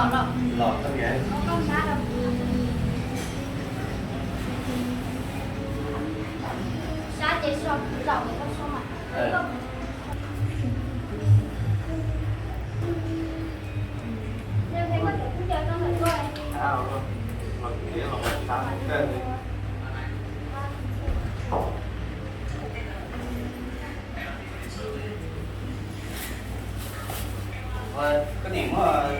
Los koj niam. Koj niam muab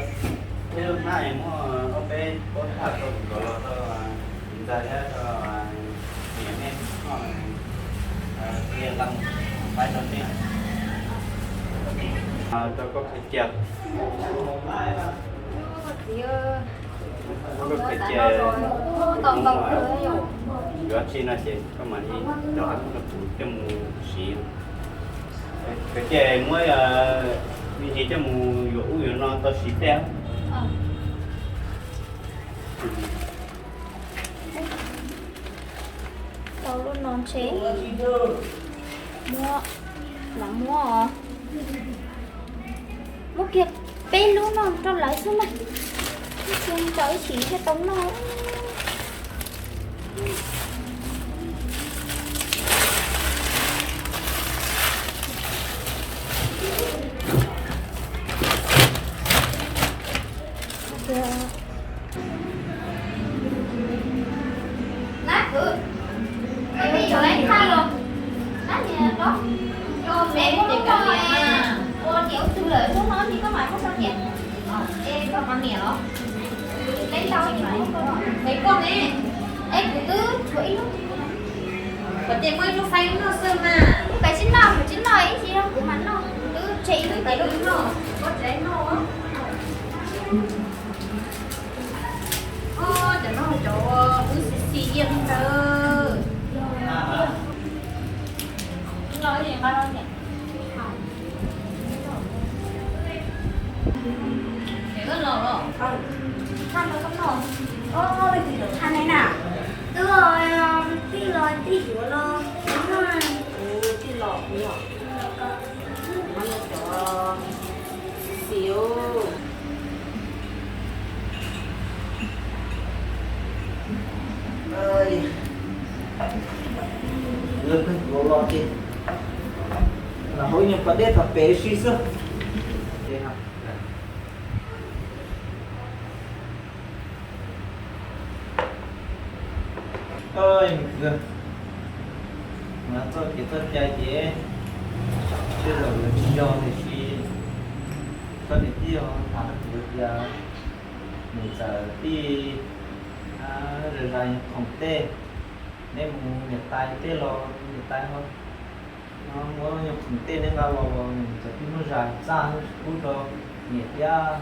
peb lub hnab es muab ob peb pob thaj rau kuv los rau ntxawg thiab rau niam nej noj, cia tau mus pab rau nej. Rau koj qhia cia. Koj qhia cia, yuav tsi no ces koj mam li rov qab rau kuv coj mus siv. Koj cia muab me ntsis coj mus yuav ub yuav no tau siv tej. Tau lub no ntshe muab, lam muab os. Muab kiag peb lub no rau lawv xwb na. Ib tug tau ib sim thiaj tau noj. Kuv twb tshuav ib lub, kuv ces muaj ib lub faib noj xwb mas. Kuv kav tsij noj, kuv tsis noj ib txhis kuv mam noj, kuv twb tseg ib lub ces noj, koj tsis noj. Cov no cov wb xis xis iab li ntawd. Twb tij los tij yuav los, tij los, cov xis xis. Los los ces lam hauv nyuag pas dej tom pem si xwb. Mus txoj kev txoj cai ces tej zaum yuav tsis yog tiam sis koj niam tij ho tham rau kuv tias niam ntxawm tij zais zais nyuag khoom tej, neb mus niam tais tej los niam tais ho muab nyuag khoom tej neb nqa los los niam ntxawm tij muab zais txaj tsis pub rau niam thiab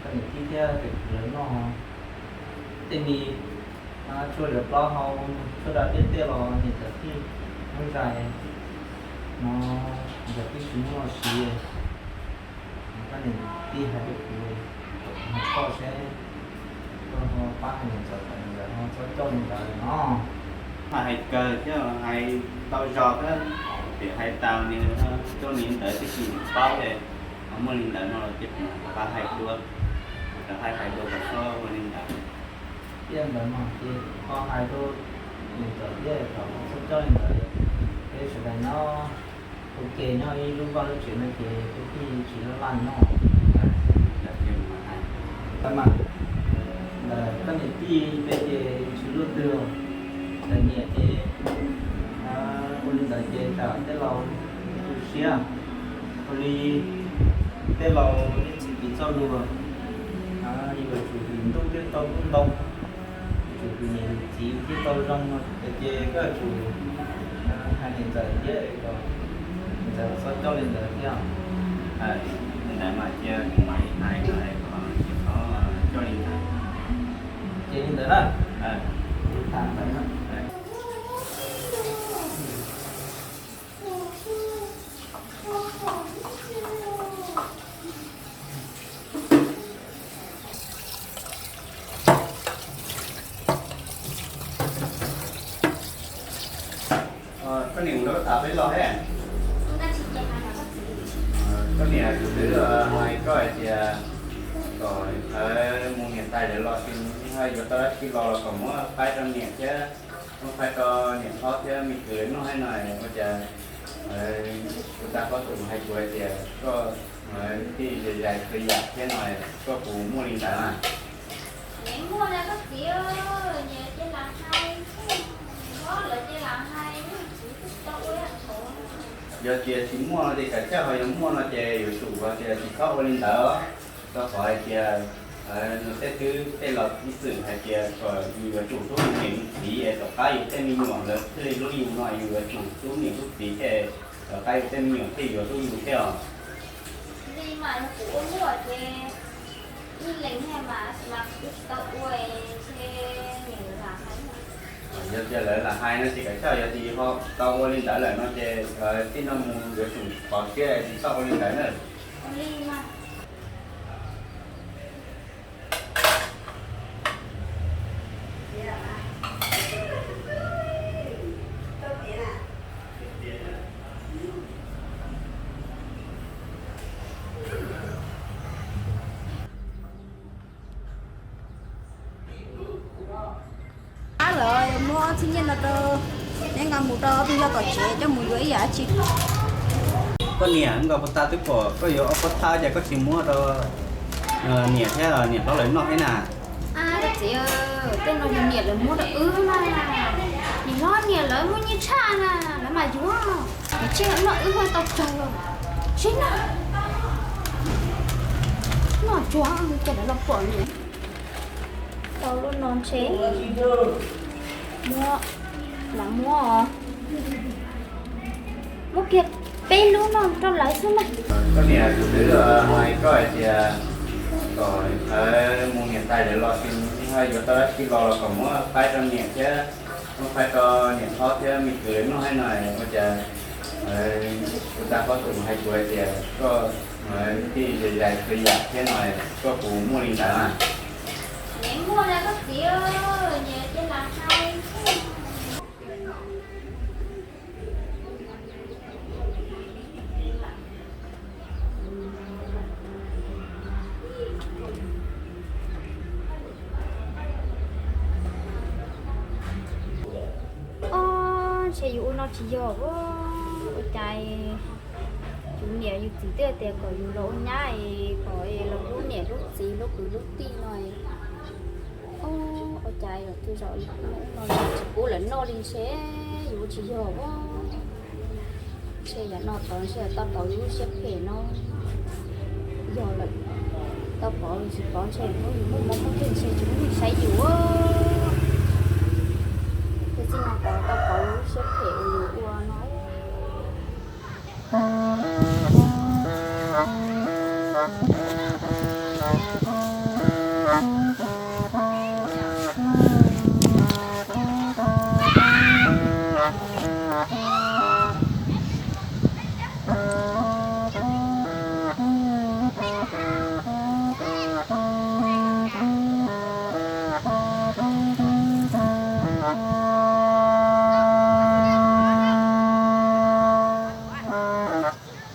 koj niam tij thiab cov kwv lawv noj. Tej me tshuaj zam plaub hau, tshuaj da dej tej los niam ntxawm tij muab zais no, niam ntxawm tij tsis muab los siv. Koj niam tij hais rau kuv, kuv hais koj seb koj ho pab hais niam ntxawm kom niam ntxawm ho txhob coj li ntawd no. Mas hais kawg thiab hais ntau zog thiab, tiam hais tas nws coj li ntawd tib si paub es ho muaj li ntawd no ces kuv rov qab hais dua, kuv rov qab hais dua kom txhob ua li ntawd. Tiam ntawd mas ces ho hais rau niam ntxawm thiab kom txhob coj li ntawd. Peb sawv daws nyob ua ke nyob ib lub vaj lub tsev no ces peb thiaj tsis laj laj noj. Ntawd mas, ntawm koj niam tij peb ces tsis luaj twg, ntawm niam ces ua li ntawd ces tsam tej laus tu siab, ua li tej laus yeej tsis txhob luag, yuav tsum vim ntuj thiaj tau lub ntoo, yuav tsum vim niam txiv thiaj tau zoo no ces koj yuav tsum hais niam ntxawm thiab kom niam ntxawm txhob coj li ntawd thiab. Li ntawd mas cia kuv mam li hais kom tsis txhob coj li ntawd. Ces li ntawd na, kuv tham ntawd na. Koj niam mus rau koj tham peb los thiab. Koj niam, kuv twb hais koj hais tias kom Kom mus niam tais lawv los ces ho yuav tau dab tsi los los kom muab faib rau niam thiab, muab faib rau niam hlob thiab me kwv noj thiab no. Ua cas kuv tab pob tus hais kuv hais tias koj tij zais txhua yam thiab no, koj puas muaj li ntawd na? Muaj na koj txiv, niam cia lam hais, hlob lawv cia lam hais, kuv twb tsis tau ua yam ntshe. Yog tias tsis muaj no ces kav tsij, ho yog muaj no ces yuav tsum hais tias tsis txhob ua li ntawd, rau qhov hais tias no tej twb tej laus ib txwm hais tias kom yus yuav tsum hlub yus niam yus txiv es tom qab yus tej me nyuam lawv thiaj li hlub yus no, yus yuav tsum hlub niam hlub txiv thiaj, tom qab yus tej me nyuam thiaj yuav hlub yus thiab os. Li mas yog kuv ua muaj ces ib leeg thiaj mas, mas kuv twb tsis tau ua, ntshe niam lawv lam hais. Yog tias lawv lam hais no ces kav tsij, yog tias ho tau ua li ntawd lawm no ces tij no mus yuav tsum pov siab tsis txhob ua li ntawd na. Ua li mas. Ab, lawv muab txhiab nyiaj no rau neb nqa mus rau ob tug yawg tom tsev coj mus yuav ib yam dab tsi. Koj niam, nkaus puas tas twb pom koj yuav ob pob thab ces koj tsis muab rau niam thiab niam hlob lawv noj thiab na? Koj txiv, tej no yog niam lawv muab rau wb na. Niam hlob niam lawv muaj nyiaj tshaj na, lawv mas yuav, nws tsis noj wb ho tau tsawg. Sib noj, noj tsuag ces lawv los pom niam. Tau lub no ntshe muab, lam muab os. Muab kiag peb lub no rau lawv xwb na. Koj niam, kuv twb hais koj hais tias kom mus niam tais lawv los ces ho yuav tau dab tsi los los kom muab faib rau niam thiab, muab faib rau niam hlob thiab me kwv noj thiab no. Ua cas kuv tab pob tus hais kuv hais tias koj tij zais txhua yam thiab no, koj puas muaj li ntawd na? Muaj na koj txiv, niam cia lam hais. Ob, ntshe yus ua no tsis yog, ua cas yus niam yus txiv twb tias kom yus los ua nyab es kom los hlub niam hlub txiv hlub kwv hlub tij no. Ob, ua cas yus twb zaum no tsis pub lawv noj li ntshe yus tsis yog. Ntshe yam no tod ntshe tau pov yus lub siab phem no. Yog lawm, tau pov los tsis pov ntshe yus muaj mob muaj nkeeg ntshe tsis muaj neeg saib yus. Thiab txij no tod tau pov yus lub siab phem uas yus ua no.